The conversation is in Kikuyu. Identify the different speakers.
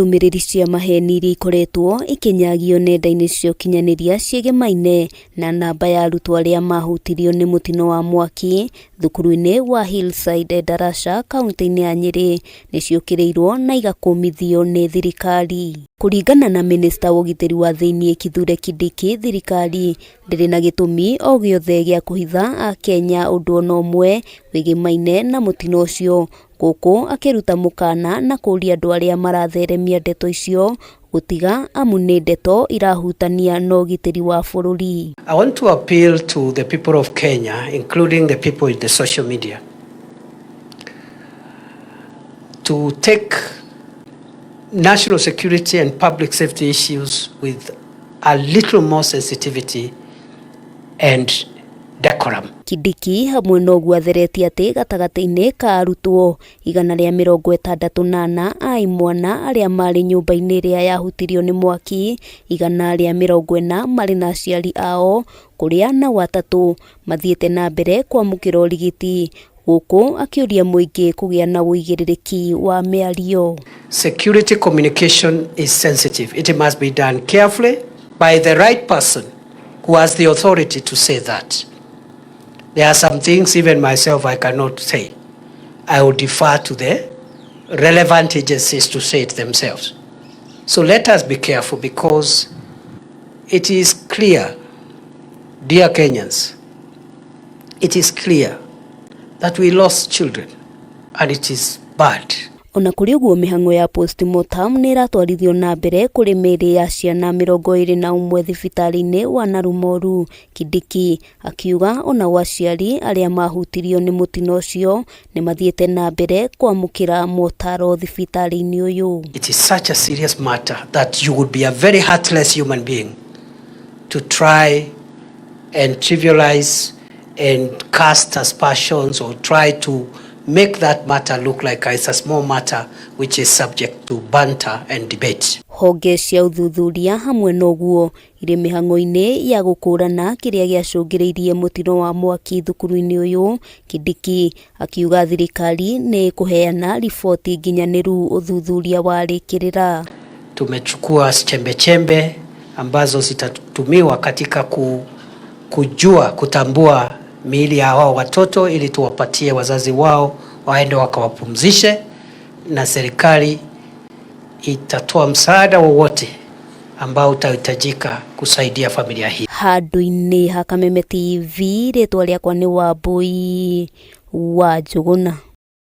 Speaker 1: Ndũmĩrĩri cia maheni iria ikoretwo ikĩnyagio nenda-inĩ cia ũkinyanĩria ciĩgemaine na namba ya arutwo arĩa mahutirio nĩ mũtino wa mwaki thukuru-inĩ wa Hillside Endarasha kaunti-inĩ ya Nyĩrĩ nĩ ciũkĩrĩirwo na igakũmithio nĩ thirikari. Kũringana na mĩnĩsta wa ũgitĩri wa thĩinĩ Kithure Kindiki, thirikari ndĩrĩ na gĩtũmi o gĩothe gĩa kũhitha Akenya ũndũ ona ũmwe wĩgĩmaine na mũtino ũcio. Gũkũ akĩruta mũkana na kũria andũ arĩa maratheremia ndeto icio gũtiga amu nĩ ndeto irahutania na ũgitĩri wa bũrũri.
Speaker 2: I want to appeal to the people of Kenya, including the people in the social media, to take national security and public safety issues with a little more sensitivity and decorum.
Speaker 1: Kindiki hamwe na ũguo atheretie atĩ gatagatĩ-inĩ ka arutwo 164 a imwana arĩa marĩ nyũmba-inĩ ĩrĩa yahutirio nĩ mwaki, 140 marĩ na aciari ao, kũrĩa nao atatũ mathiĩte na mbere kwamũkĩra ũrigiti, gũkũ akĩũria mũingĩ kũgĩa na ũigĩrĩrĩki wa mĩario.
Speaker 2: Security communication is sensitive. It must be done carefully by the right person who has the authority to say that. There are some things even myself I cannot say. I will defer to the relevant agencies to say it themselves. So let us be careful, because it is clear, dear Kenyans, it is clear that we lost children, and it is bad.
Speaker 1: Ona kũrĩ ũguo, mĩhang'o ya postmortem nĩ ĩratwarithio na mbere kũrĩ mĩĩrĩ ya ciana 21 thibitarĩ-inĩ wa Narumoru. Kindiki akiuga onao aciari arĩa mahutirio nĩ mũtino ũcio nĩ mathiĩte na mbere kwamũkĩra motaro thibitarĩ-inĩ ũyũ.
Speaker 2: It is such a serious matter that you would be a very heartless human being to try and trivialize and cast aspersions or try to make that matter look like it's a small matter which is subject to banter and debate.
Speaker 1: Honge cia ũthuthuria hamwe na ũguo irĩ mĩhang'o-inĩ ya gũkũrana kĩrĩa gĩacũngĩrĩirie mũtino wa mwaki thukuru-inĩ ũyũ. Kindiki akiuga thirikari nĩ ĩkũheana riboti nginyanĩru ũthuthuria warĩkĩrĩra.
Speaker 2: Tumechukua chembe chembe ambazo zitatumiwa katika kujua kutambua miili ya hao watoto ili tuwapatie wazazi wao waende wakawapumzishe, na serikali itatoa msaada wowote ambao utahitajika kusaidia familia hii.
Speaker 1: Handũ-inĩ ha Kameme TV, rĩtwa rĩakwa nĩ Wambui wa Njũgũna.